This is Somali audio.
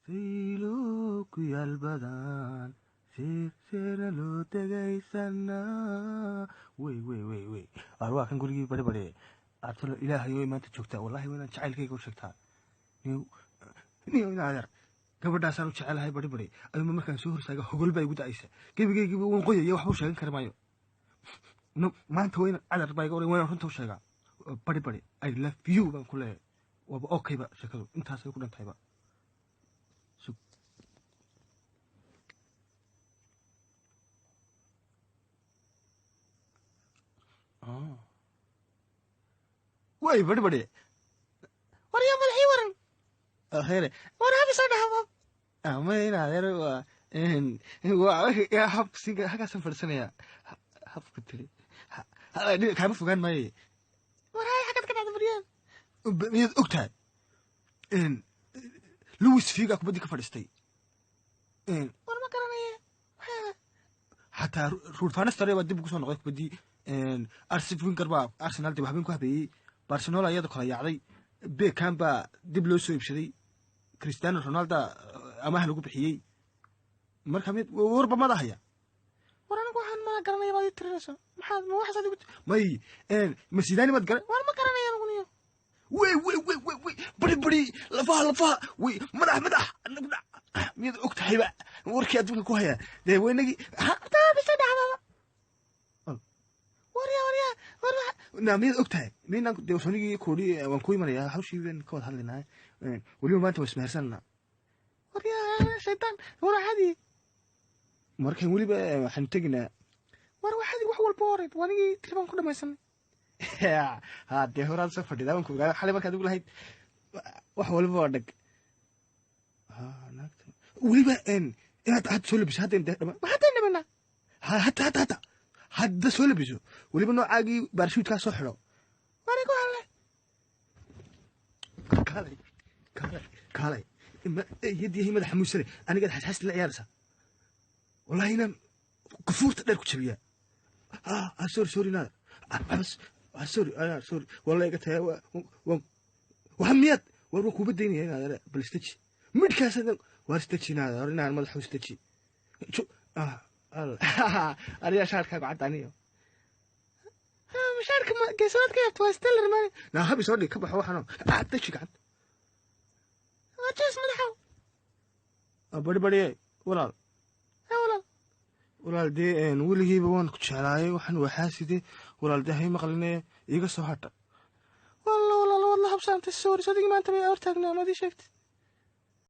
Saylo ku yaal badan seer seera loo tegaysanaa. Wey wey wey wey, ar waa kan gurigii bari bari artalo. Ilaahay way maanta joogtaa, wallahi waa inaan jacaylkayga u sheegtaa. Niyow niyow, ina adeer gabadhaasaan u jecelahay bari bari ayuunba markaan soo horstaaga hogol baa igu da'aysa, gebigaygiiba waan qoyaya, waxba u sheegan kari maayo. No, maanta waa inaan cadar baa iga oran, waa inaan runta u sheegaa. Bari bari, I love you baan ku leeyahay. Waaba okay ba, sheekadu intaasay ku dhan tahayba. Sug. Way bari bari, waryaa madaxii waran here, war habisa dhahaba ama in adeer waa waa habsiga halkaasaan fadhiisanayaa. Habku tiri kaama fogaan maaye. War hay, xagad ka dhacda baryaan miyaad og tahay? Louis Figa kubaddii ka fadhiistay, war ma garanaya. Xataa Ruud van Nistelrooy baa dib ugu soo noqday kubaddii. Arsene Wenger baa Arsenal dib habeen ku habeeyey. Barcelona iyada kala yaacday. Beckham baa dib loo soo iibsaday. Cristiano Ronaldo amaah lagu bixiyey. Marka mid warba mada haya. War anigu waxaan ma garanaya baad ii tirinaysa. Maxaad ma waxaas adigu may ma Zidane baad garan? War ma garanaya anigu niyo. Wey wey wey wey wey, bari bari, lafaha lafaha, wey madax madax anagu dhac. Miyaad og tahayba warkii adduunka ku haya? Dee waynagii bisa dhacdaba. Warya warya war na miyaad og tahay? Miynaan dee sonigii koodhi waan ku imanayaa, hawshii baan ka wada hadlaynaa. Weliba maanta waa ismehersanana. Warya shaytaan, war waxadii markan weliba waxaanu teginaa. War waxadii wax walba horeyd wanigii tiri baan ku dhamaysanay. Ha dee horaad soo fadhidaa, waan ku ogaada xalay markaad ugu lahayd wax walba waa dhag. Ha naagta weliba inaad hadda soo labiso, hadda dhama, hadda dhamana, hadda hadda hadda hadda soo labiso, weliba noocaagii baarshuudkaa soo xidho. Wanigu halle kaalay kaalay kaalay, yadiyahay madaxa muusane, anigaad xasxas la ciyaaraysaa. Wallahi inaan kufuurta dheer ku jabiyaa. Ah sorry sorry naadar, bas sorry sorry, wallahi iga tahay. Waxa miyaad war waan kuuba daynaya inaad bal istaji midhkaas, waar istaji naadar, inaan madaxa istaji. Ariyaa shaarkaagu cadda aniyo shaarka geesaad ka yaabta waa steller maani naa habi soo dhig ka baxo waxaano daji gacanta waa jees madaxaw. Bari bari, walaal walaal walaal, dee weligiiba waan ku jeclaayay, waxaan waxaaside walaal, dee hay maqline iiga soo hadha. Walla walaal waad la habsaantay, sorry, adigii maanta bay hortaagnaa maad ii sheegtay.